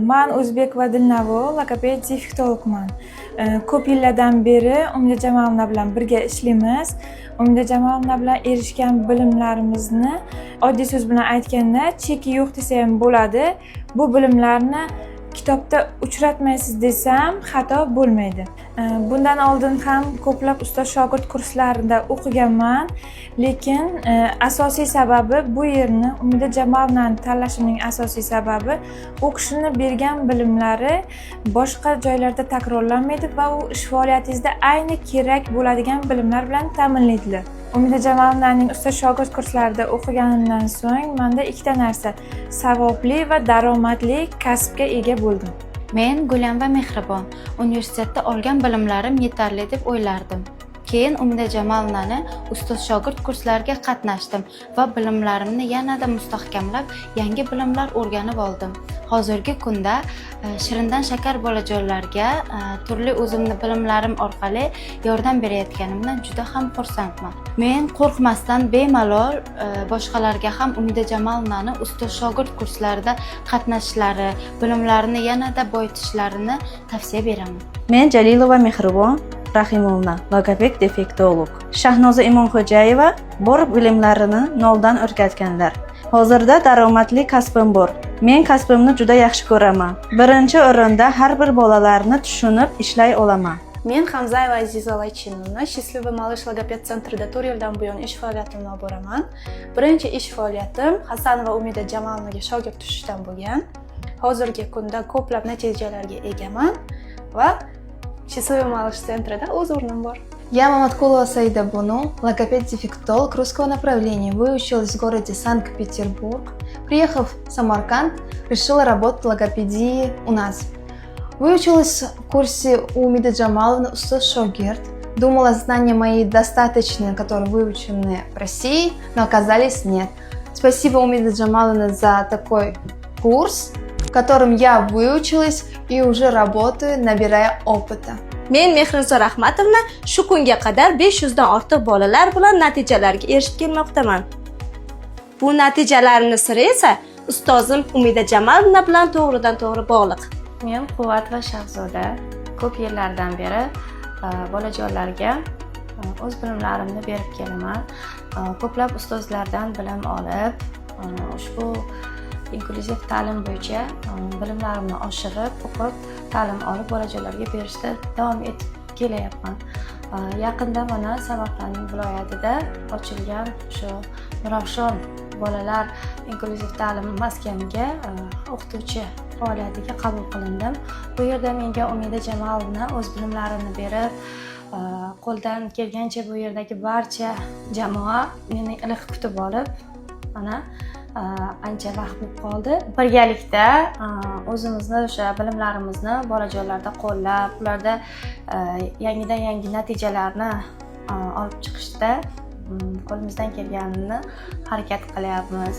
Man O'zbekova Dilnavo, logoped defektologman. Ko'p yillardan beri Umida Jamolovna bilan birga ishlaymiz. Umida Jamolovna bilan erishgan bilimlarimizni, oddiy so'z bilan aytganda, cheki yo'q desa ham bo'ladi. Bu bilimlarni kitobda uchratmaysiz desam, xato bo'lmaydi. Bundan oldin ham ko'plab ustoz shogird kurslarida o'qiganman, lekin asosiy sababi, bu yerni, Umida Jamolovnani tanlashimning asosiy sababi, u kishini bergan bilimlari boshqa joylarda takrorlanmaydi va u ish faoliyatingizda ayni kerak bo'ladigan bilimlar bilan ta'minlaydilar. Umida Jamolovnaning ustoz shogird kurslarida o'qiganimdan so'ng manda ikkita narsa: savobli va daromadli kasbga ega bo'ldim. Men Gulyam va Mehribon. Universitetda olgan bilimlarim yetarli deb o'ylardim. Keyin Umida Jamolovnani ustoz shogird kurslariga qatnashdim va bilimlarimni yanada mustahkamlab, yangi bilimlar o'rganib oldim. Hozirgi kunda shirindan shakar bolajonlarga turli o'zimni bilimlarim orqali yordam berayotganimdan juda ham xursandman. Men qo'rqmasdan bemalol boshqalarga ham Umida Jamolovnani ustoz shogird kurslarida qatnashishlari, bilimlarini yanada boyitishlarini tavsiya beraman. Men Jalilova Mehribon Rahimovna, logoped defektolog. Shahnoza Imonxo'jayeva bor bilimlarini noldan o'rgatganlar. Hozirda daromadli kasbim bor. Men kasbimni juda yaxshi ko'raman. Birinchi o'rinda har bir bolalarni tushunib ishlay olaman. Men Hamzayeva Aziza Laychinovna, "Счастливый малыш" logoped sentrida 4 yildan buyon ish faoliyatimni olib boraman. Birinchi ish faoliyatim Hasanova Umida Jamolovnaga shogird tushishdan bo'lgan. Hozirgi kunda ko'plab natijalarga egaman va "Счастливый малыш" sentrida o'z o'rnim bor. Я Маматкулова Саида Буну, логопед-дефектолог русского направления. Выучилась в городе Санкт-Петербург. Приехав в Самарканд, решила работать в логопедии у нас. Выучилась в курсе у Умиды Джамаловны «Ustoz Shogird». Думала, знания мои достаточны, которые выучены в России, но оказались нет. Спасибо, Умида Джамаловна, за такой курс, в котором я выучилась и уже работаю, набирая опыта. Men Mehriniso Rahmatovna, shu kunga qadar 500 dan ortiq bolalar bilan natijalarga erishib kelmoqdaman. Bu natijalarimni siri esa ustozim Umida Jamalovna bilan to'g'ridan to'g'ri bog'liq. Men Quvvat va Shahzoda, ko'p yillardan beri bolajonlarga o'z bilimlarimni berib kelaman. Ko'plab ustozlardan bilim olib, ushbu inklyuziv ta'lim bo'yicha bilimlarimni oshirib, o'qib, ta'lim olib, bolajonlarga berishda davom etib kelyapman. Yaqinda mana Samarqand viloyatida ochilgan shu Nurafshon bolalar inklyuziv ta'lim maskaniga o'qituvchi faoliyatiga qabul qilindim. Bu yerda menga Umida Jamalovna o'z bilimlarini berib, qo'ldan kelgancha bu yerdagi barcha jamoa meni iliq kutib olib, mana ancha vaqt bo'lib qoldi. Birgalikda o'zimizni o'sha bilimlarimizni bolajonlarda qo'llab, ularda yangidan yangi natijalarni olib chiqishda qo'limizdan kelganini harakat qilyapmiz.